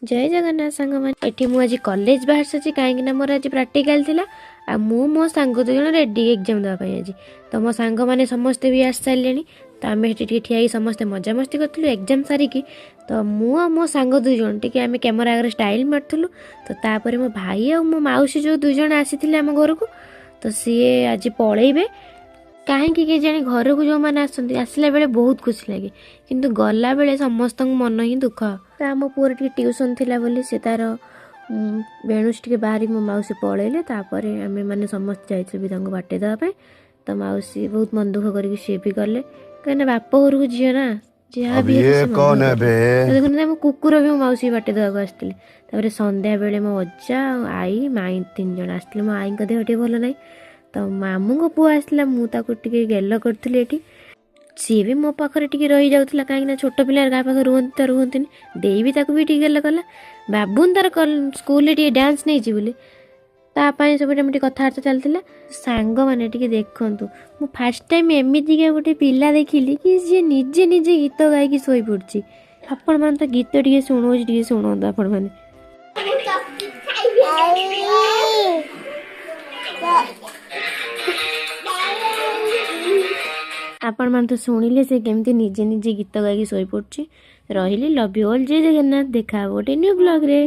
ଜୟ ଜଗନ୍ନାଥ ସାଙ୍ଗମାନେ। ଏଠି ମୁଁ ଆଜି କଲେଜ ବାହାରି ସାରିଛି, କାହିଁକିନା ମୋର ଆଜି ପ୍ରାକ୍ଟିକାଲ ଥିଲା। ଆଉ ମୁଁ ମୋ ସାଙ୍ଗ ଦୁଇ ଜଣ ରେଡ଼ି ଏକ୍ଜାମ୍ ଦେବା ପାଇଁ ଆଜି। ତ ମୋ ସାଙ୍ଗମାନେ ସମସ୍ତେ ବି ଆସି ସାରିଲେଣି। ତ ଆମେ ସେଠି ଟିକେ ଠିଆ ହେଇକି ସମସ୍ତେ ମଜାମସ୍ତି କରିଥିଲୁ। ଏକ୍ଜାମ୍ ସାରିକି ତ ମୁଁ ଆଉ ମୋ ସାଙ୍ଗ ଦୁଇ ଜଣ ଟିକେ ଆମେ କ୍ୟାମେରା ଆଗରେ ଷ୍ଟାଇଲ୍ ମାରୁଥିଲୁ। ତ ତାପରେ ମୋ ଭାଇ ଆଉ ମୋ ମାଉସୀ ଯେଉଁ ଦୁଇ ଜଣ ଆସିଥିଲେ ଆମ ଘରକୁ, ତ ସିଏ ଆଜି ପଳେଇବେ। କାହିଁକି କେଜାଣି ଘରକୁ ଯେଉଁମାନେ ଆସନ୍ତି, ଆସିଲା ବେଳେ ବହୁତ ଖୁସି ଲାଗେ, କିନ୍ତୁ ଗଲାବେଳେ ସମସ୍ତଙ୍କ ମନ ହିଁ ଦୁଃଖ। ତ ଆମ ପୁଅର ଟିକେ ଟ୍ୟୁସନ୍ ଥିଲା ବୋଲି ସେ ତାର ବେଣୁଷ ଟିକେ ବାହାରି ମୋ ମାଉସୀ ପଳେଇଲେ। ତାପରେ ଆମେମାନେ ସମସ୍ତେ ଯାଇଥିଲୁ ବି ତାଙ୍କୁ ବାଟେଇ ଦେବା ପାଇଁ। ତ ମାଉସୀ ବହୁତ ମନ ଦୁଃଖ କରିକି ସିଏ ବି ଗଲେ, କାହିଁକିନା ବାପ ଘରକୁ ଝିଅ ନା, ଯାହା अब ବି ହେଲେ ये ସେ ମନ कौन ଦୁଃଖ है କରିବେ। बे? ତ ଦେଖନ୍ତୁ, ଆମ କୁକୁର ବି ମୋ ମାଉସୀ ବାଟେଇ ଦେବାକୁ ଆସିଥିଲେ। ତାପରେ ସନ୍ଧ୍ୟାବେଳେ ମୋ ଅଜା ଆଉ ଆଈ, ମାଇଁ ତିନି ଜଣ ଆସିଥିଲେ। ମୋ ଆଈଙ୍କ ଦେହ ଟିକେ ଭଲ ନାହିଁ। ତ ମାମୁଁଙ୍କ ପୁଅ ଆସିଥିଲା, ମୁଁ ତାକୁ ଟିକେ ଗେଲ କରିଥିଲି ଏଠି। ସିଏ ବି ମୋ ପାଖରେ ଟିକେ ରହିଯାଉଥିଲା, କାହିଁକିନା ଛୋଟ ପିଲା କାହା ପାଖରେ ରୁହନ୍ତି ତ ରୁହନ୍ତିନି। ଦେଇ ବି ତାକୁ ବି ଟିକେ ଗେଲ କଲା। ବାବୁନ ତାର ସ୍କୁଲରେ ଟିକେ ଡ୍ୟାନ୍ସ ନେଇଛି ବୋଲି ତା ପାଇଁ ସବୁ ଏମିତି କଥାବାର୍ତ୍ତା ଚାଲିଥିଲା। ସାଙ୍ଗମାନେ ଟିକେ ଦେଖନ୍ତୁ, ମୁଁ ଫାର୍ଷ୍ଟ ଟାଇମ୍ ଏମିତିକା ଗୋଟେ ପିଲା ଦେଖିଲି କି ଯିଏ ନିଜେ ନିଜେ ଗୀତ ଗାଇକି ଶୋଇପଡ଼ୁଛି। ଆପଣମାନେ ତ ଗୀତ ଟିକେ ଶୁଣଉଛି, ଟିକେ ଶୁଣନ୍ତୁ ଆପଣମାନେ। ଆପଣମାନେ ତ ଶୁଣିଲେ ସେ କେମିତି ନିଜେ ନିଜେ ଗୀତ ଗାଇକି ଶୋଇପଡ଼ୁଛି। ରହିଲି, ଲଭ୍ you all, ଜୟ ଜଗନ୍ନାଥ। ଦେଖା ହେବ ଗୋଟେ ନ୍ୟୁ ବ୍ଲଗ୍ରେ।